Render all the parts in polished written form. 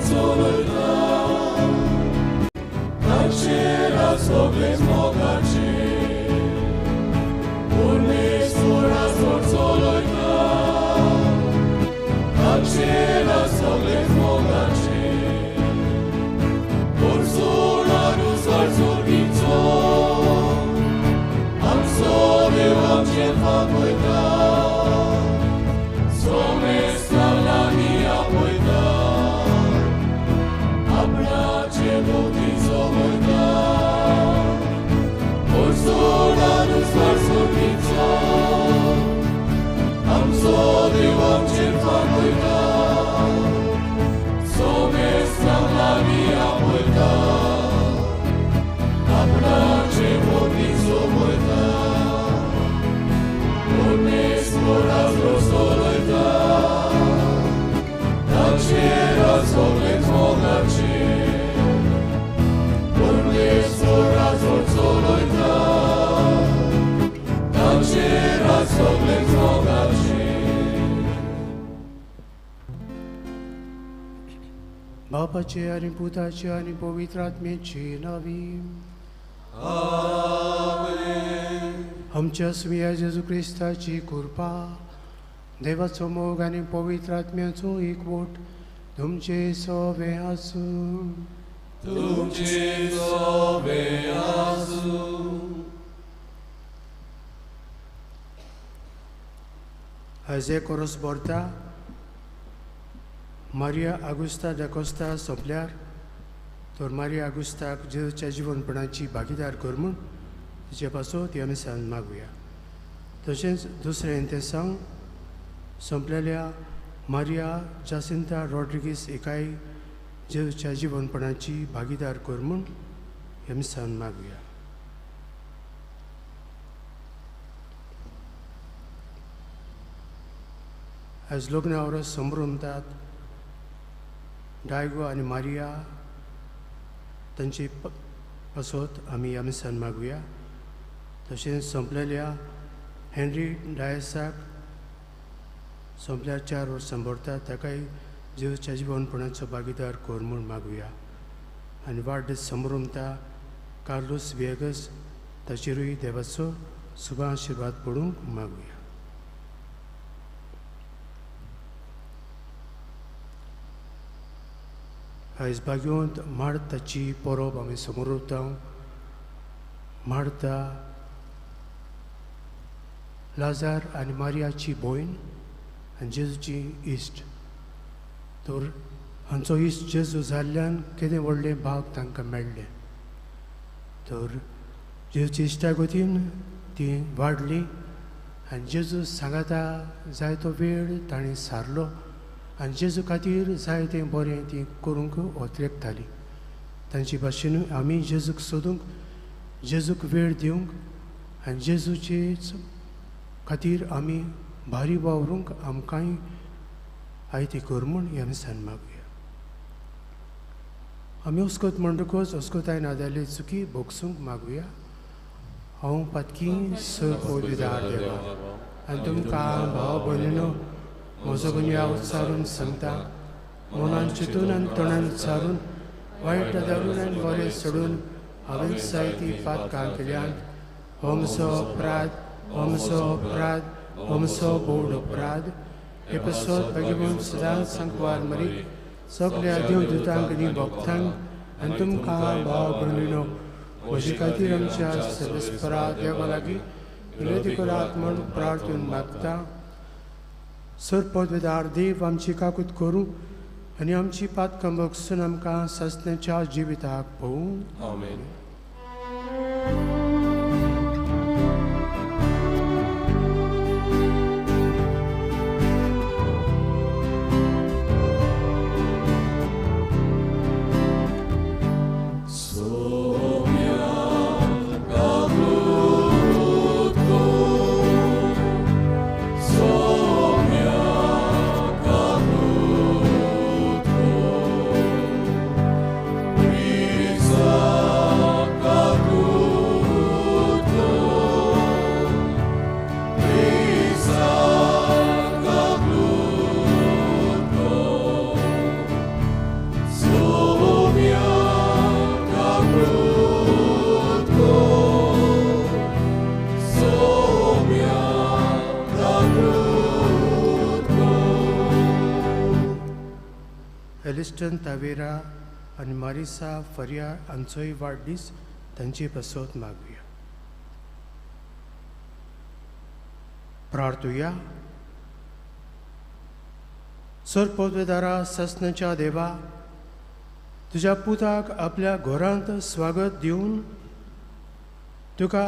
चलयता ताचेर सगळेच मोगाचे परमेश्वरा जोड चलयता ताचेर सगळेच मोगाचे बापाचे आनी पुताचे आनी पवित्र आत्म्याचे नांवी आमेन. आमच्या सुया जेजू क्रिस्ताची कृपा, देवाचो मोग आनी पवित्र आत्म्याचो एकवट तुमचे सवे आसूं. तुमचे सवे आसूं. आयज एक कोरस भरता मारिया आगुस्ता दाकोस्ता सोंपल्यार तर मारिया आगुस्ताक जेजूच्या जिवनपणाची भागीदार कर म्हूण तिचे पासत ह्या मिसान मागुया. तशेंच दुसरें तेसांव सोंपलेल्या मारिया जासिंता रॉड्रिगीस हिकाय जेजूच्या जिवनपणाची भागीदार कर म्हूण ह्या मिसान मागुया. आयज लग्न आवरस संभ्रमतात डायगो आनी मारिया तांची पासत आमी ह्या मिसान मागुया. तशेंच सोंपलेल्या हेनरी डायसाक सोंपल्यार 4 वर्सां भरता ताकाय जेजूच्या जिवनपणाचो भागीदार कर म्हूण मागुया. आनी वाडदीस संभ्रमता कार्लोस विएगस ताचेरूय देवाचो शुभ आशिर्वाद पडूंक मागुया. आयज भाग्यवंत मार्ताची परब आमी समोर उरता. मार्ता लाजार आनी मारियाची भयण आनी जेजूची इश्ट. तर हांचो इश्ट जेजू जाल्ल्यान केदें व्हडलें भाग तांकां मेळ्ळें. तर जेजूची इश्टागतीन ती वाडली आनी जेजू सांगाता जायतो वेळ ताणें सारलो आनी जेजू खातीर जाय तें बरें ती करूंक ओतरेकताली. तांचे भाशेन आमी जेजूक सोदूंक, जेजूक वेळ दिवंक आनी जेजूचेच खातीर आमी भारी वावरूंक आमकांय आयती कर म्हूण ह्या मिसान मागुया. आमी अस्कत म्हणटकच अस्कतायन आदारली चुकी भोगसूंक मागुया. हांव पातकी सर पवित्र देवा आनी तुमकां भाव भयणीनो म्हजो गुन्यांव उच्चारून सांगता. मनान चिंतून आनी तोंडान उच्चारून वायट धरून आनी बरें सोडून हांवें जायतीं पातकां केल्यांत. हो म्हजो अपराध, हो म्हजो अपराध, हो म्हजो भोव अपराध. हे पासत भगवंत सदांच सांकवार मरी सगल्या देवदूतांक आनी भक्तांक आनी तुमकां भाव भयणीनो म्हजे खातीर आमच्या सर्वेस्परा देवा लागीं विनंती करात म्हूण प्रार्थून मागता. सर पदवेदार देव आमची काकूत करूं आनी आमची पातकां भोगसून आमकां सासण्याच्या जिविताक पळोवं. आमेन. Sophia, सेलिस्टन तावेरा आनी मारिसा फरिया हांचोय वाडदीस, तांची पसत मागुया. प्रार्थुया. सर पदवेदारा ससनाच्या देवा, तुज्या पुताक आपल्या घरांत स्वागत दिवन तुका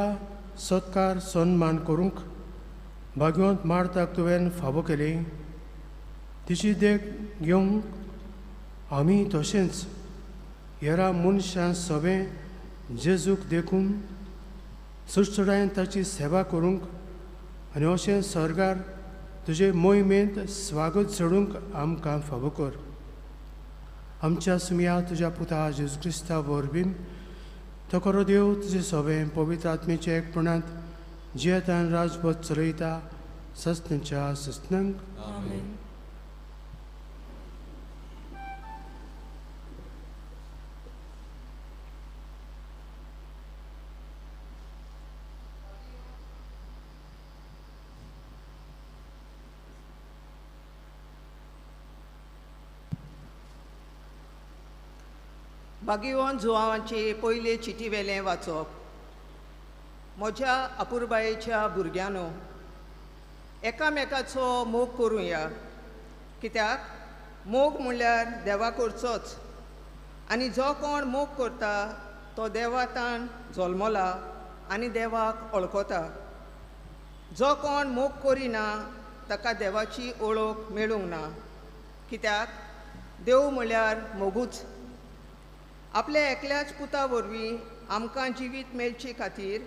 सत्कार सन्मान करूंक भाग्यवंत मार्ताक तुवें फावो केली, तिची देख घेवंक आमी तशेंच हेरा मनशां सगळें जेजूक देखून सुटसुटायेन ताची सेवा करूंक आनी अशें सर्गार तुजे मोहिमेंत स्वागत चडूंक आमकां फावो कर. आमच्या सुमया तुज्या पुता जेजू क्रिस्ता वरवीं तो खरो देव तुजे सगळें पवित्र आत्मेच्या एकपणांत जियेतान राजभर चलयता सस्नाच्या सस्नांक. आमेन. बागिवन जुवांचे पयले चिटी वेलें वाचप. म्हज्या अपुरबायेच्या भुरग्यांनो, एकामेकाचो मोग करुया, कित्याक मोग म्हणल्यार देवा करचोच, आनी जो कोण मोग करता तो देवातान जल्मला आनी देवाक वळखता. जो कोण मोग करिना ताका देवाची ओळख मेळूंक ना, कित्याक देव म्हणल्यार मोगूच. आपल्या एकल्याच पुता वरवीं आमकां जिवीत मेळचे खातीर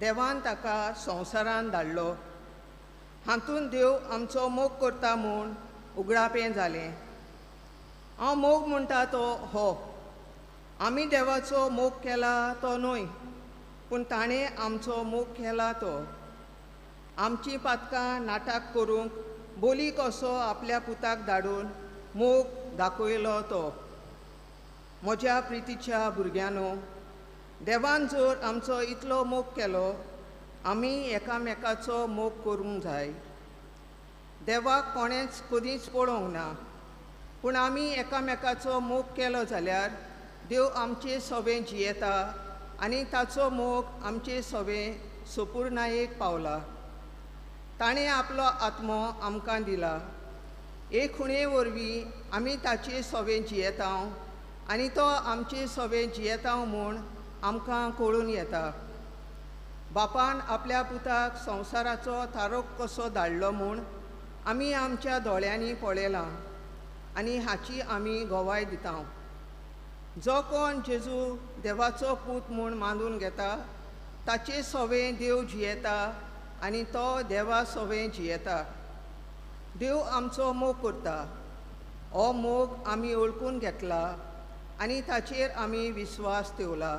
देवान ताका संवसारान धाडलो. हातूंत देव आमचो मोग करता म्हूण उगडापें जालें. हांव मोग म्हणटा तो हो, आमी देवाचो मोग केला तो न्हय, पूण ताणें आमचो मोग केला तो. आमचीं पातकां नाटक करूंक बोली कसो आपल्या पुताक धाडून मोग दाखयलो तो. म्हज्या प्रितीच्या भुरग्यांनो, देवान जर आमचो इतलो मोग केलो, आमी एकामेकाचो मोग करूंक जाय. देवाक कोणेंच कदींच पळोवंक ना, पूण आमी एकामेकाचो मोग केलो जाल्यार देव आमचे सवें जियेता आनी ताचो मोग आमचे सवें सोपूर्णायेक पावला. ताणें आपलो आत्मो आमकां दिला. एक खुणे वरवीं आमी ताचे सवें जियेता आनी तो आमचे सवें जियेता म्हूण आमकां कळून येता. बापान आपल्या पुताक संवसाराचो थारोक कसो धाडलो म्हूण आमी आमच्या दोळ्यांनी पळयलां आनी हाची आमी गवाय दिता. जो कोण जेजू देवाचो पूत म्हूण मानून घेता ताचे सवें देव जियेता आनी तो देवा सवें जियेता. देव आमचो मोग करता, हो मोग आमी वळखून घेतला आनी ताचेर आमी विस्वास ठेवला.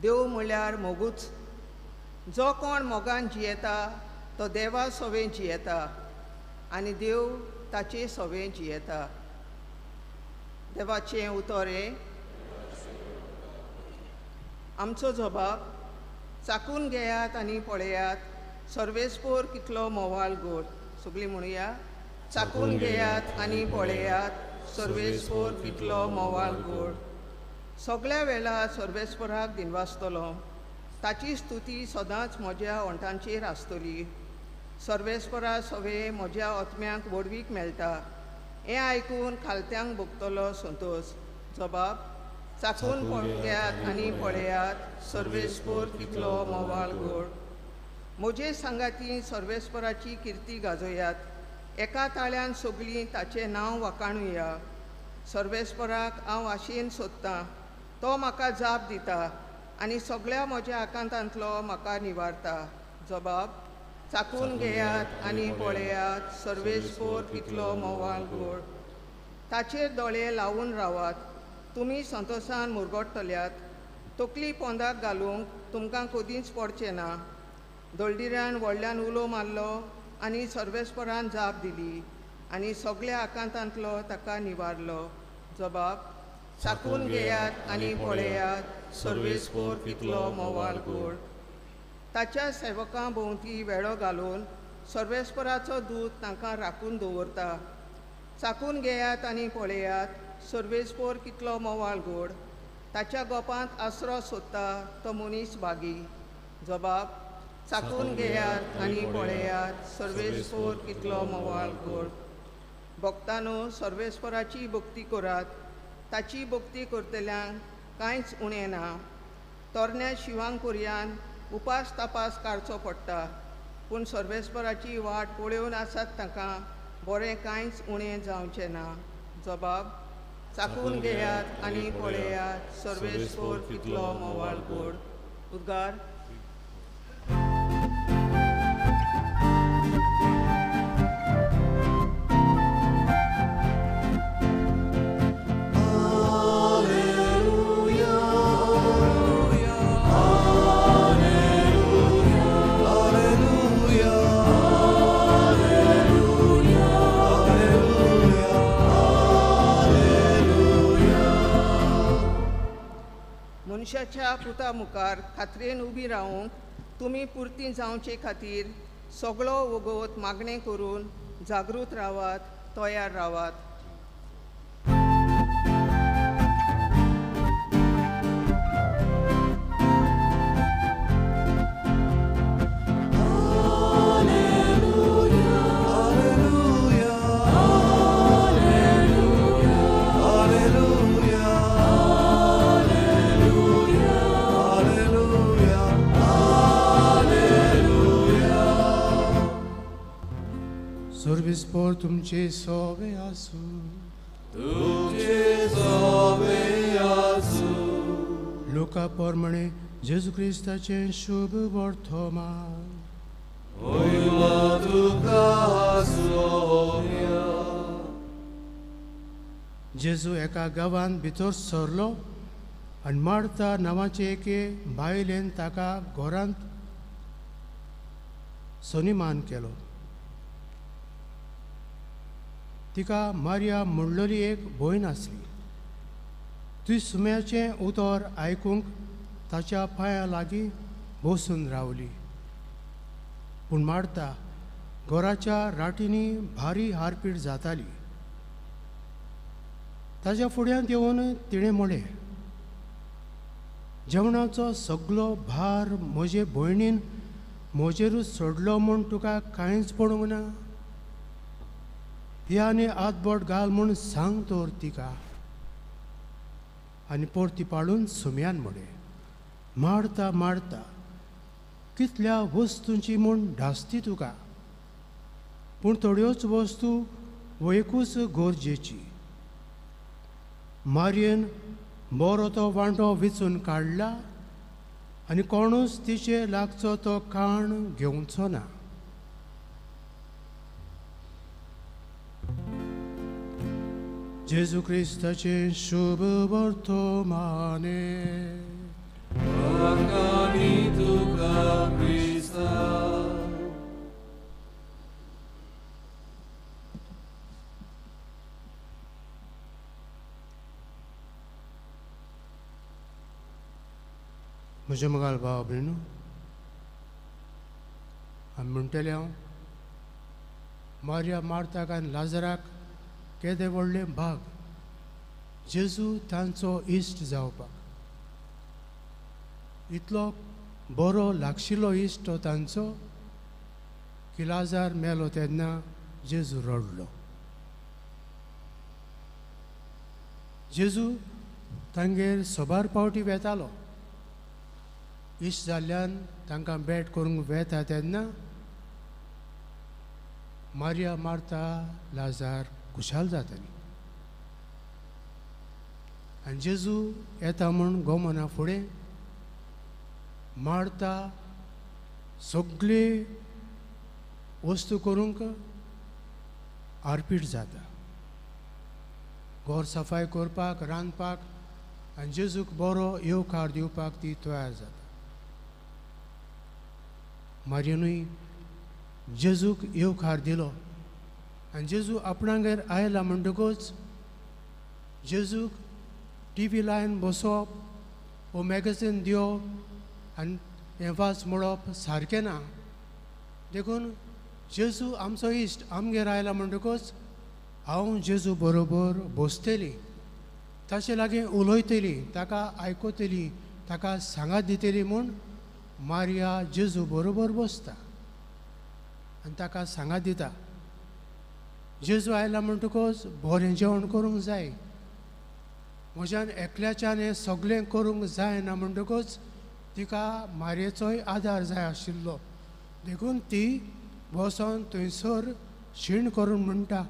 देव म्हळ्यार मोगूच. जो कोण मोगान जियेता तो देवा सवें जियेता आनी देव ताचे सवें जियेता. देवाचें उतर हें. आमचो जबाब चाकून घेयात आनी पळयात सर्वेस्पोर कितलो मोवाल गोड. सगळीं म्हणुया, चाकून घेयात आनी पळयात सर्वेस्पोर कितलो मोवाल गोड. सगळ्या वेळार सर्वेस्पोराक दिनवासतलो, ताची स्तुती सदांच म्हज्या ओंठांचेर आसतली. सर्वेस्परा सवे म्हज्या आत्म्यांक व्हडवीक मेळटा, हें आयकून खालत्यांक भोगतलो संतोश. जबाब चाकून पळयात आनी पळयात सर्वेस्पोर कितलो मोवाल गोड. म्हजे सांगाती सर्वेस्पराची किर्ती गाजोयात, एका ताळ्यान सगळीं ताचें नांव वाखाणुया. सर्वेस्पराक हांव आशेन सोदतां, तो म्हाका जाप दिता आनी सगळ्या म्हज्या आकांतांतलो म्हाका निवारता. जबाब चाकून घेयात आनी पळयात सर्वेस्पोर कितलो मोवाल गोड. ताचेर दोळे लावून रावात, तुमी संतोशान मुरगोडटल्यात. तकली पोंदाक घालूंक तुमकां कदींच पडचें ना. दळडिऱ्यान व्हडल्यान उलो मारलो आनी सर्वेस्परान जाप दिली आनी सगळ्या आकांतांतलो ताका निवारलो. जबाब चाकून घेयात आनी पळयात सर्वेस्पोर कितलो मोवाल गोड. ताच्या सेवकां भोंवती वेळो घालून सर्वेस्पराचो दूत तांकां राखून दवरता. चाकून घेयात आनी पळयात सर्वेस्पोर कितलो मोवाळ गोड. ताच्या गोपांत आसरो सोदता तो मनीस भागी. जबाब चाकून घेयात आनी पळयात सर्वेस्पोर कितलो मोवाळ गोड. भक्तानो सर्वेस्पोराची भक्ती करात, ताची भक्ती करतल्यांक कांयच उणें ना. तरण्या शिवांक कोरयान उपास तपास काडचो पडटा, पूण सर्वेस्पराची वाट पळोवन आसात तांकां बरें कांयच उणें जावचें ना. जबाब चाकून घेयात आनी पळयात सर्वेस्पोर कितलो मोवाळ गोड. उद्गार. मनशाच्या पुता मुखार खात्रेन उबी रावंक तुमी पुरती जावचे खातीर सगळो वगत मागणें करून जागृत रावात, तयार रावात. सर्वेस्पोर तुमचे सोबे आसूं. तुमचे सोबे आसूं. लुका प्रमाणे जेजू क्रिस्ताचें शुभ वर्तमान. होयमा तुका सोम्या. जेजू एका गांवांत भितर सरलो आनी मार्ता नांवाचे एके बायलेन ताका घरांत सन्मान केलो. तिका मारिया म्हणलेली एक भयण आसली. ती सुम्याचें उतर आयकूंक ताच्या पांया लागीं बसून रावली. पूण मार्ता घराच्या राटींनी भारी हारपीट जाताली. ताच्या फुड्यांत येवन तिणें म्हळें, जेवणाचो सगलो भार म्हजे भयणीन म्हजेरूच सोडलो म्हूण तुका कांयच पडूंक ना. ही आनी आतबोट घाल म्हूण सांग तर तिका. आनी परती पाळून सुम्यान म्हळें, मारता मारता कितल्या वस्तूंची म्हूण धास्ती तुका, पूण थोड्योच वस्तू वयकूच गरजेची. मारयेन बरो तो वांटो विचून काडला आनी कोणूच तिचे लागचो तो काण घेवचो ना. जेजू क्रिस्ताचें शुभ वर्तमाने. तुका क्रिस्ता. म्हज्या मोगाळ भाव भयणींनो, आमी म्हणटले हांव मारिया मार्ताक आनी लाजराक केदे व्हडले भाग जेजू तांचो इश्ट जावपाक. इतलो बरो लागशिल्लो इश्ट तो तांचो की लाजार मेलो तेन्ना जेजू रडलो. जेजू तांगेर सबार पावटी वेतालो. इश्ट जाल्ल्यान तांकां भेट करूंक वेता तेन्ना मारिया मार्ता लाजार खुशाल जाताली. आनी जेजू येता म्हूण गोमना फुडें मार्ता सगळी वस्तू करूंक आरपीट जाता. घर सफाय करपाक, रांदपाक आनी जेजूक बरो येवकार दिवपाक ती तयार जाता. मारयेनूय जेजूक येवकार दिलो आनी जेजू आपणागेर आयला म्हणटकूच जेजूक टी व्ही लायन बसोवप वो मॅगझीन दिवप आनी हें वाच म्हणप सारकें ना. देखून जेजू आमचो इश्ट आमगेर आयला म्हणटकूच हांव जेजू बरोबर बसतली, ताचे लागीं उलयतली, ताका आयकतली, ताका सांगात दितली म्हूण मारिया जेजू बरोबर बसता आनी ताका सांगात दिता. जेजू आयला म्हणटकच बरें जेवण करूंक जाय, म्हज्यान एकल्याच्यान हें सगळें करूंक जायना म्हणटकच तिका मारयेचोय आदार जाय आशिल्लो. देखून ती बसोन थंयसर शीण करून म्हणटा,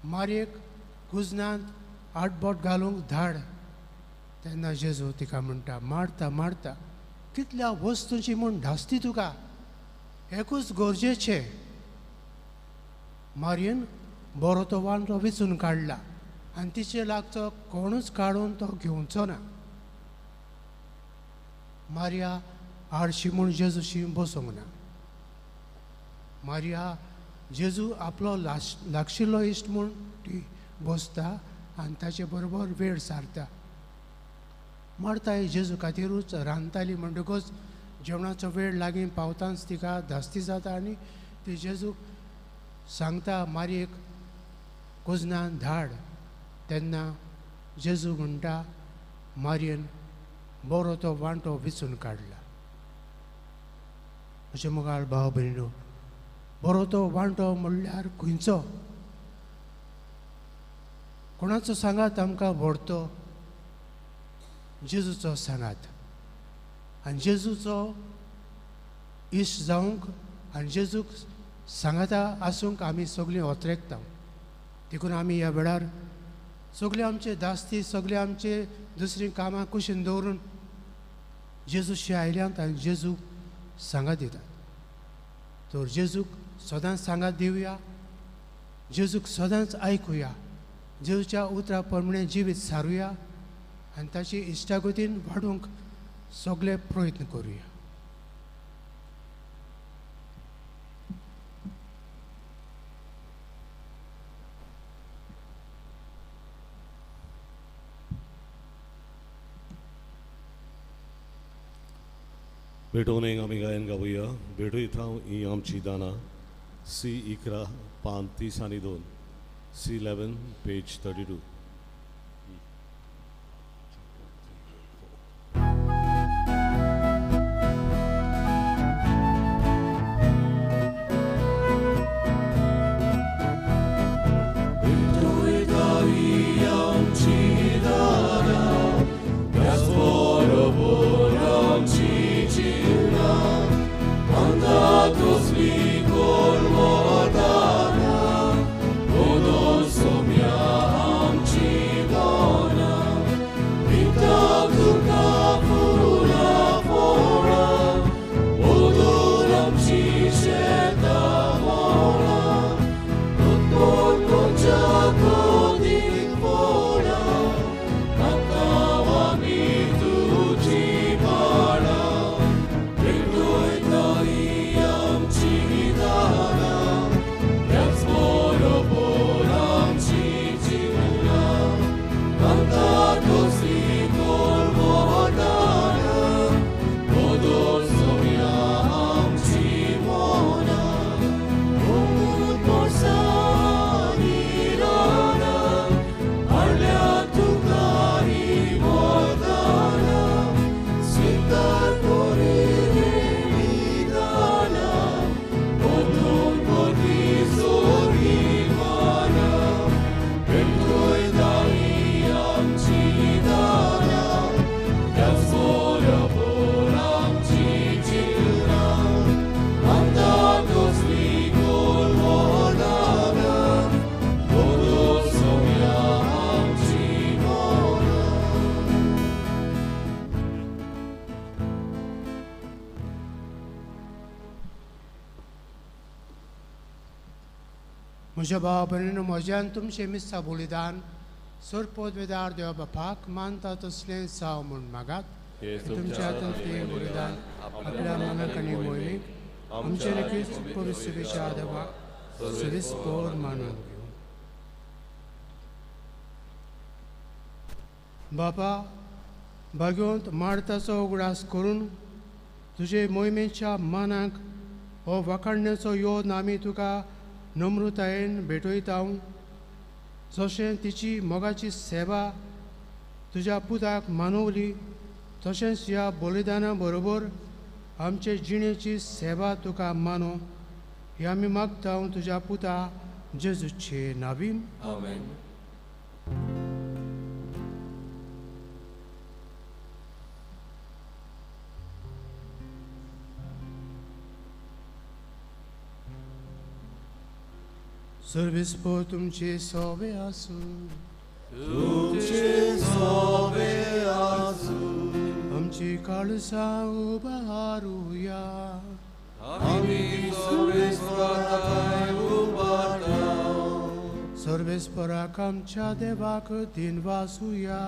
मारयेक कुजनांत आटबोट घालूंक धाड. तेन्ना जेजू तिका म्हणटा, मारता मारता कितल्या वस्तूंची म्हूण धास्ती तुका, एकूच गरजेचें. मारयेन बरो तो वांटो वेंचून काडला आनी तिचे लागचो कोणूच काडून तो घेवचो ना. मारिया आळशी म्हूण जेजूशी बसूंक ना. मारिया जेजू आपलो लागशिल्लो इश्ट म्हूण ती बसता आनी ताचे बरोबर वेळ सारता. मार्ता ही जेजू खातीरूच रांदताली म्हणटकच जेवणाचो वेळ लागीं पावतांच तिका धास्ती जाता आनी ती जेजूक सांगता, मारयेक कुजनान धाड. तेन्ना जेजू म्हणटा, मारयेन बरो तो वांटो वेंचून काडला. म्हजे मुखार भाव भयणीनो, बरो तो वांटो म्हणल्यार खंयचो? कोणाचो सांगात आमकां व्हरतो? जेजूचो सांगात. आनी जेजूचो इश्ट जावंक आनी जेजूक सांगाता आसूंक आमी सगळीं ओतरेकता. देखून आमी ह्या वेळार सगळे आमचे दास्ती, सगळे आमचे दुसरीं कामां कुशीन दवरून जेजूशी आयल्यात आनी जेजूक सांगात दितात. तर जेजूक सदांच सांगात दिवया, जेजूक सदांच आयकुया, जेजूच्या उतरा प्रमाणे जिवीत सारुया आनी ताची इश्टागतीन वाडूंक सगळे प्रयत्न करुया. भेटोवन एक आमी गायन गावया. भेटयता ही आमची दानां, सी 11 पान 32, सी 11 पेज 32. म्हज्या भाव भयणीनो, म्हज्यान तुमचें मिस्सा बलिदान सरपोदवेदार देवा बापाक मानता तसलें जावं म्हूण मागात. तुमच्या हातांतलें बलिदान आपल्या मनाक आनी मोहिमेक आमचे लेगीत परिस्थितीच्या देवाक सदीसभर मानून घेवं. बापा, भाग्यवंत मार्ताचो उगडास करून तुजे मोहिमेच्या मानाक हो वाखाणण्याचो योन आमी तुका नम्रतायेन भेटयता जशें तिची मोगाची सेवा तुज्या पुताक मानवली तशेंच ह्या बलिदाना बरोबर आमचे जिणेची सेवा तुका मानो हे आमी मागता तुज्या पुता जेजूचे नावीन. आमेन. सर्वेस्पर तुमचे सोबे आसूं. तुमचे सोबे आसूं. आमची काळसां उबारुया. आमी सर्वेस्पराक उबारता. सर्वेस्पराक आमच्या देवाक दिनवासुया.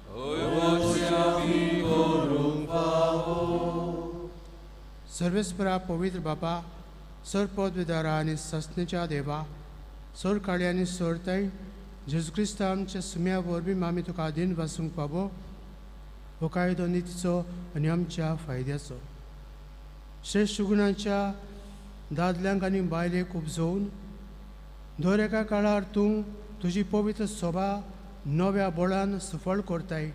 हय आमी करूंक फावो. सर्वेस्परा पवित्र बापा, सर पदवीदारा आनी ससनेच्या देवा, सर काळी आनी सरताय जेजू क्रिस्त आमच्या सुम्या वरवीं आमी तुका दिन वासूंक पावो हो कायदो नितीचो आनी आमच्या फायद्याचो. श्रेश्ठ गुणांच्या दादल्यांक आनी बायलेक उपजोवन दर एका काळार तूं तुजी पवित्र सोबा नव्या बळान सफळ करताय.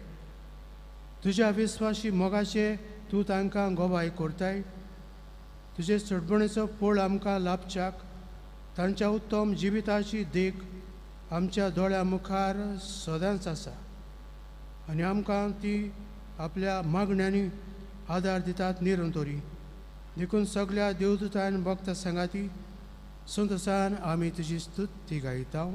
तुज्या विस्वाशी मोगाचे तूं तांकां गवाय करताय. तुजे चडबणेचो पोळ आमकां लाभच्याक तांच्या उत्तम जिविताची देख आमच्या दोळ्या मुखार सदांच आसा आनी आमकां ती आपल्या मागण्यांनी आदार दितात निरंतरी. देखून सगळ्या देवदूतान भक्त सांगाती संतोसान आमी तुजी स्तुती गायता.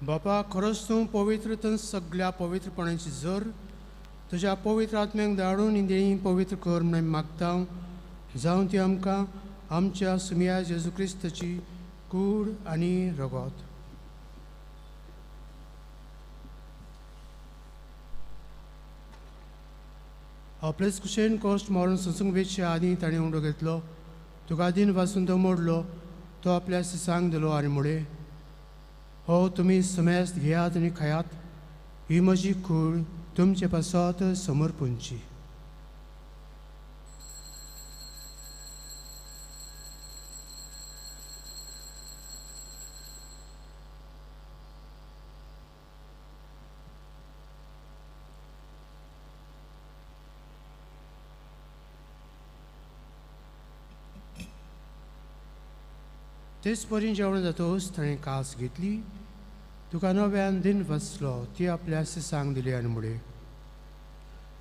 बापा, खरोच तूं पवित्र तूं सगळ्या पवित्रपणाची जर तुज्या पवित्र आत्म्याक धाडून इंद्रियी पवित्र कर म्हणून मागता जावन ती आमकां आमच्या सुमिया जेजू क्रिस्ताची कूड आनी रगत. आपलेच कुशेन कश्ट मारून सोंसूंक वेचच्या आदीं ताणें उंडो घेतलो, तुका दिन वासून तो मोडलो, तो आपल्या सिसांक दिलो आनी मुळे, हो तुमी समेस्त घेयात आनी खायात, ही म्हजी कूड तुमचे पासत समर्पणची. तेच परी जेवण जातकच ताणें कास घेतली, तुका नव्यान दिन वचलो, ती आपल्या सिसांक दिली आनी मुळे,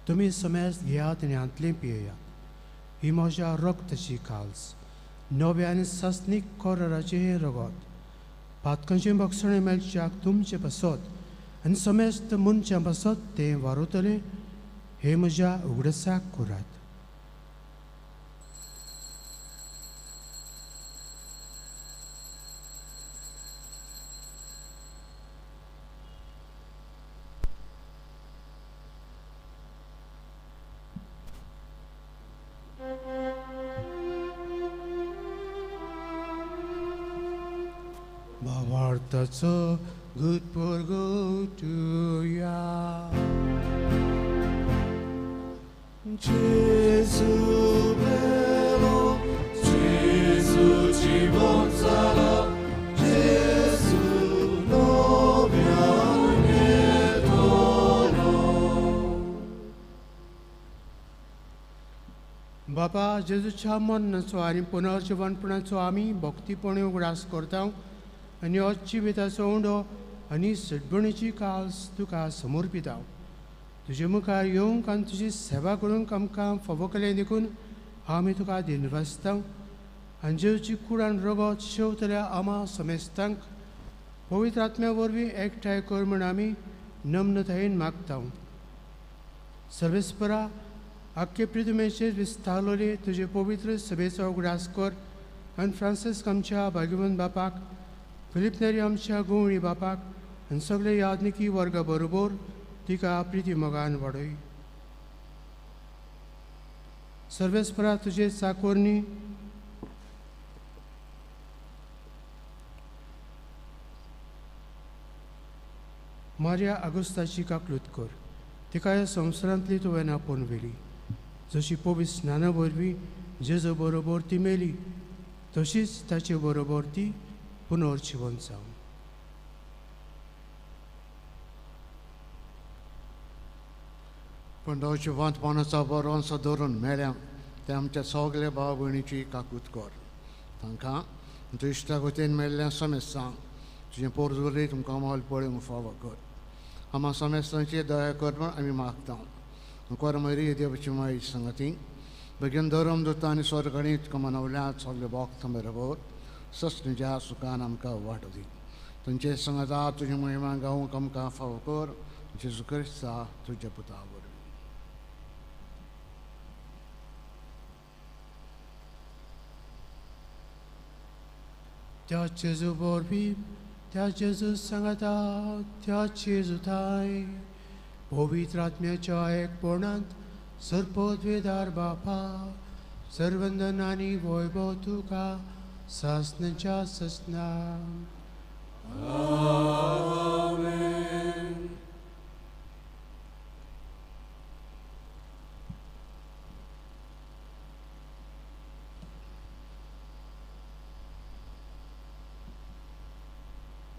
तुमी समेस्त घेयात आनी हांतलें पियेयात, ही म्हज्या रक्ताची काल्स, नव्या आनी सासणीक कोराचें हें रगत, पातकांचें भक्षणें मेळच्याक तुमचें पासत आनी समेस्त मनशां पासत तें वारवतलें, हें म्हज्या उगडसाक करात. भावार्थाचो गुटपुरगुटुया. जेजू. बापा जेजूच्या मरणाचो आनी पुनर्जिवनपणाचो आमी भक्तीपणी उगडास करता आनी हो जिविताचो उंडो आनी सडबणीची कास तुका समर्पिता. तुजे मुखार येवंक आनी तुजी सेवा करूंक आमकां फावो केलें देखून आमी तुका दिनवासता आनी जेजूची कूड आनी रगत शेवतल्या आमा समेस्तांक पवित्र आत्म्या वरवीं एकठांय कर म्हूण आमी नम्रतायेन मागता. सर्वेस्परा आख्खे पृथ्वीचेर विस्तारलोले तुजे पवित्र सभेचो उगडास कर आनी फ्रांसिस्क आमच्या भाग्यवंत बापाक, फिलीप नेरी आमच्या गोवणी बापाक आनी सगळे याज्ञिकी वर्गा बरोबर तिका प्रिती मोगान वाडय. सर्वेस्परा तुजे चाकोरणी मारिया आगुस्ताची काकलूत कर. तिका ह्या संवसारांतली तुवें आपोवन व्हेली. जशी पवित्र स्नाना वरवीं जेजू बरोबर ती मेली तशीच ताचे बरोबर ती पुनर्जिवन जावं. पूण जिवंतपणाचो बरोवंचो धरून मेळ्या ते आमच्या सगल्या भाव भयणीची काकूत कर. तांकां तुज्या इश्टा वतीन मेळ्ळ्या समेस्तांक तुजें पोरजोरी तुमकां मोल पळोवंक फावो कर. आमा समेस्तांची दया कर म्हूण आमी मागता. अंकोर मरी देवाची माई संगती बेगीन धर्म दुता आनी स्वर्गणी तुका मनवल्यात सगळे भक्त बरोबर सस्निज्या सुखान आमकां वाटो दी. तुमचे संगता तुजी महिमा गावंक आमकां फावो कर. जेजू क्रिस्ता तुज्या पुता वरवीं. त्या जेजू वरवीं, त्या जेजू सांगता, त्या जेजू थाय पवित्र आत्म्याच्या एकपणांत सर्वपदवेदार बापा सर्वंदन आनी वैभव तुका सासनाच्या ससना. आमेन.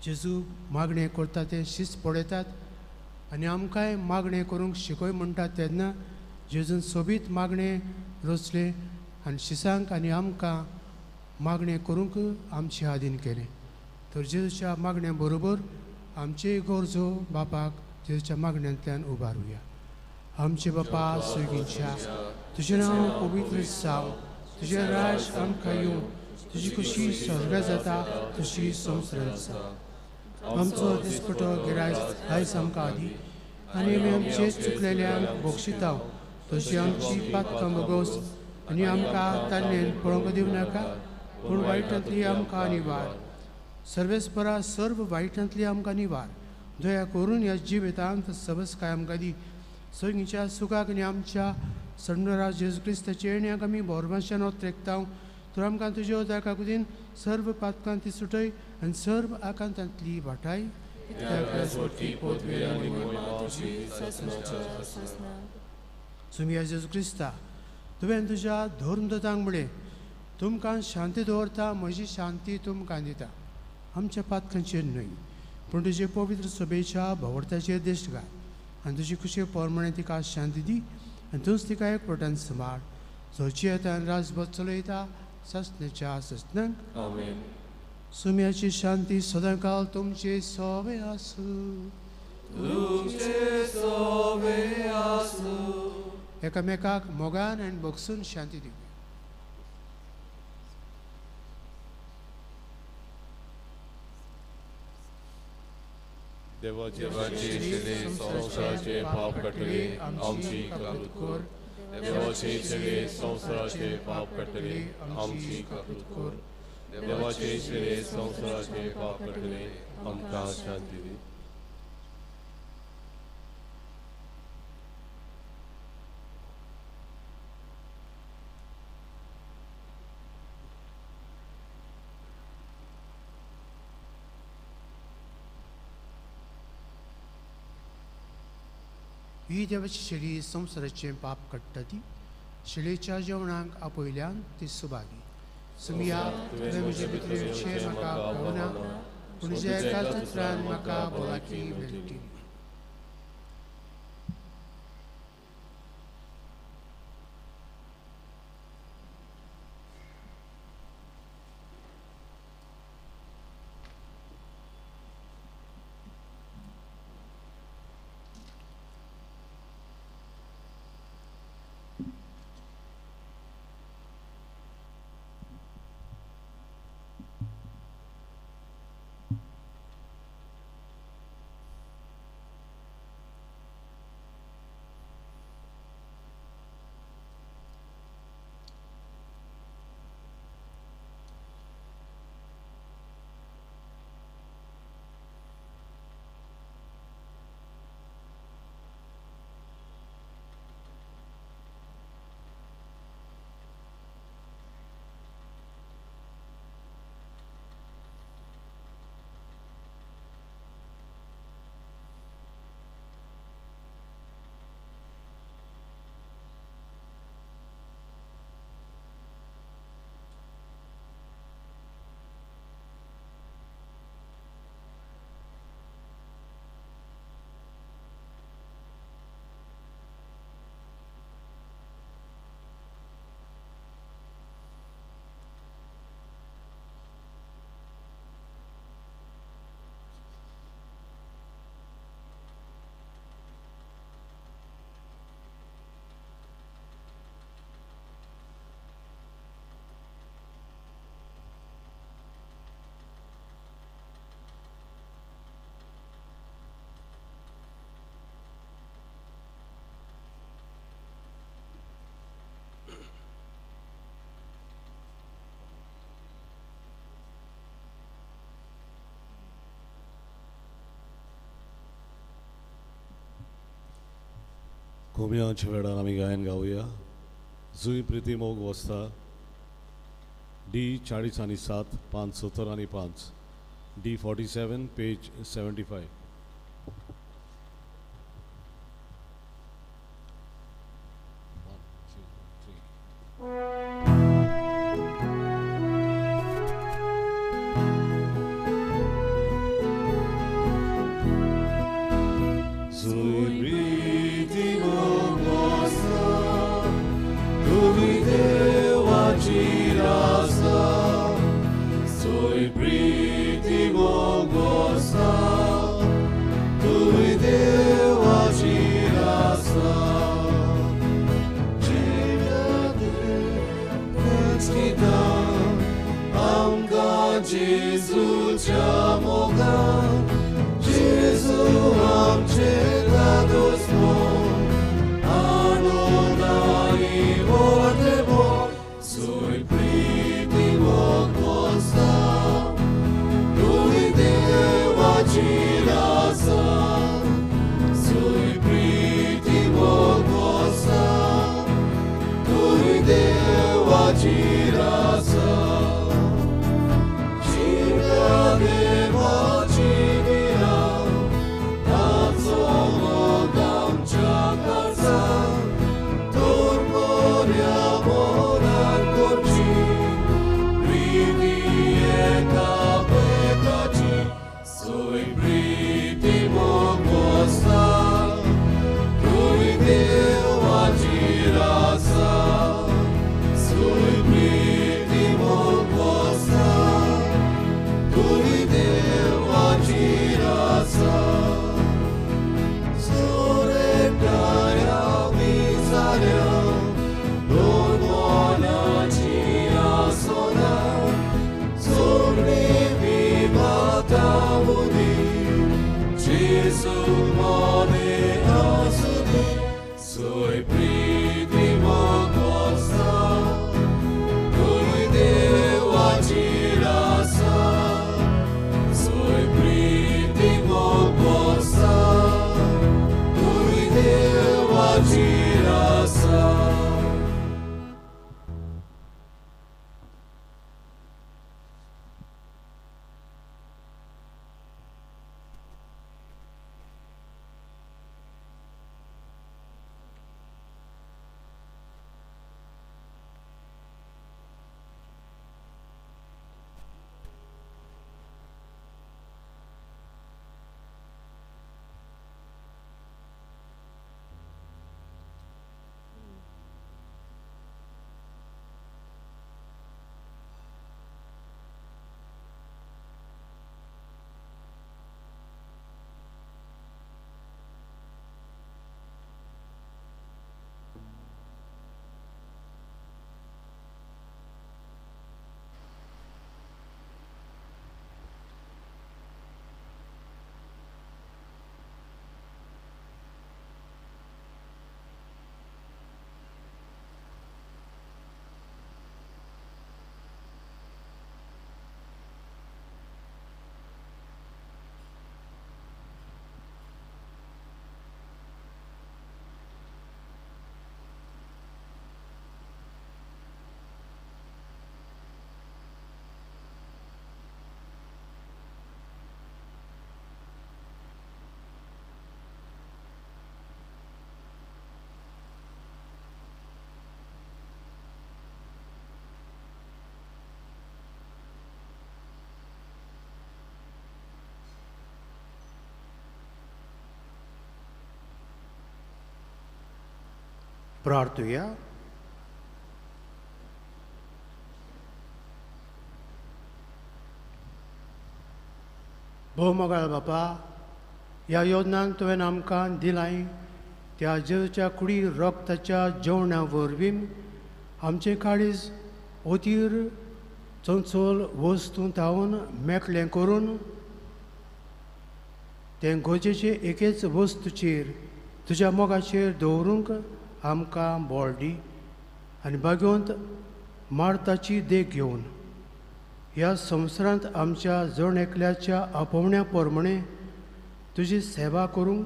जेजू मागणें करता ते शिस्त पळयतात आनी आमकांय मागणें करूंक शिकय म्हणटात तेन्ना जेजून सोबीत मागणें रचलें आनी शिसांक आनी आमकां मागणें करूंक आमचे आदीन केलें. तर जेजूच्या मागण्या बरोबर आमचेय गरजो बापाक जेजूच्या मागण्यांतल्यान उबारुया. आमचे बापा स्वर्गीच्या, तुजें नांव पवित्र जावं, तुजें राज आमकां येवं, तुजी खुशी स्वर्गांत जाता तशी संवसारांत जावं. आमचो दिसपटो गिरायक आयज आमकां दी आनी आमी आमचे चुकलेल्यांक बक्षिता तशी आमची पातकां भोगोस आनी आमकां तान्नेन पळोवंक दिवं नाका पूण वायटांतली आमकां निवार. सर्वेस्परा सर्व वायटांतली आमकां निवार. दया करून ह्या जिवितांत सबसकाय आमकां दी. सगळींच्या सुखाक आनी आमच्या सणरा जेजू क्रिस्ताचे येण्याक आमी बोरमाशान ओत्रेकता. तर आमकां तुज्या उदका कुदीन सर्व पातकां ती सुटय आनी सर्व आकांतांतली वाटाय. सुमिया जेजू क्रिस्ता, तुवें तुज्या धर्मदूतांक म्हळें, तुमकां शांती दवरता, म्हजी शांती तुमकां दिता. आमच्या पातकांचेर न्हय पूण तुजे पवित्र सभेच्या भोंवताचेर दिश्ट घाल आनी तुजी खुशी प्रमाणे तिका शांती दी आनी तूंच तिका एक पटान सांबाळ. जो जियेता आनी राजभर चलयता ससनेच्या ससनांक. आमेन. सुम्याची शांती सदांकाल तुमचे सोवे आसूं. तुमचे सोवे आसूं. एकामेकाक मोगान आनी भोगसून शांती दिवया. देवाचे संवसाराचे पाप काडटले आमची काकूत कर. देवाचे चेडे संवसाराचे पाप काडटले आमची काकूत कर. देवाचे चेडे संवसाराचे पाप काडटले आमकां शांती दी. ही देवाची शेळी संवसाराचें पाप काडटा ती शेळीच्या जेवणाक आपयल्यान ती सुभागी. सुमिया, तुवें म्हजे भितर येवचें म्हाका पावना पूण तुज्या एकाच उतरान म्हाका भलायकी मेळटली. कोमियांच्या वेळार आमी गायन गावया. जुई प्रिती मोग वस्ता डी 40 आनी 7 5 70 आनी 5 डी 47 पेज 75. 1 2 3. प्रार्थुया. भोव मोगाळ बापा, ह्या योजनान तुवें आमकां दिलाय त्या जेजूच्या कुडी रक्ताच्या जेवणा वरवीं आमचें काळीज ओतीर चंचल वस्तू धांवन मेकळें करून तें गरजेचे एकेच वस्तूचेर तुज्या मोगाचेर दवरूंक आमकां बळ दी आनी भाग्यवंत मार्ताची देख घेवन ह्या संवसारांत आमच्या जण एकल्याच्या आपोवण्या प्रमाणे तुजी सेवा करूंक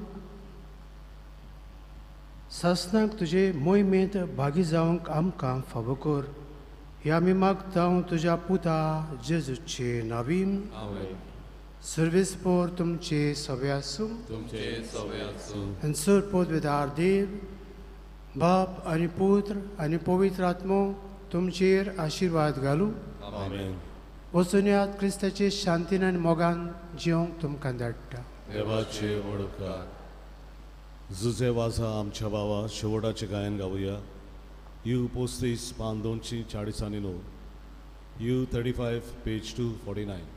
सासणाक तुजे मोहिमेंत भागी जावंक आमकां फावो कर. हे आमी मागता तुज्या पुता जेजूचे नावीन. आमेन. सर्वीस पोर तुमचे सवे आसूं. तुमचे सवे आसूं. आनी सर पदवेदार देव बाप आनी पुत्र आनी पवित्र आत्मो तुमचेर आशिर्वाद घालूं. आमेन. वचून यात क्रिस्ताचे शांतीन आनी मोगान जिवंक तुमकां धाडटा. देवाचे वडकार जुजे वाजा आमच्या बाबा शेवटाचें गायन गावया. You 35 पान 249, U 35 page 249.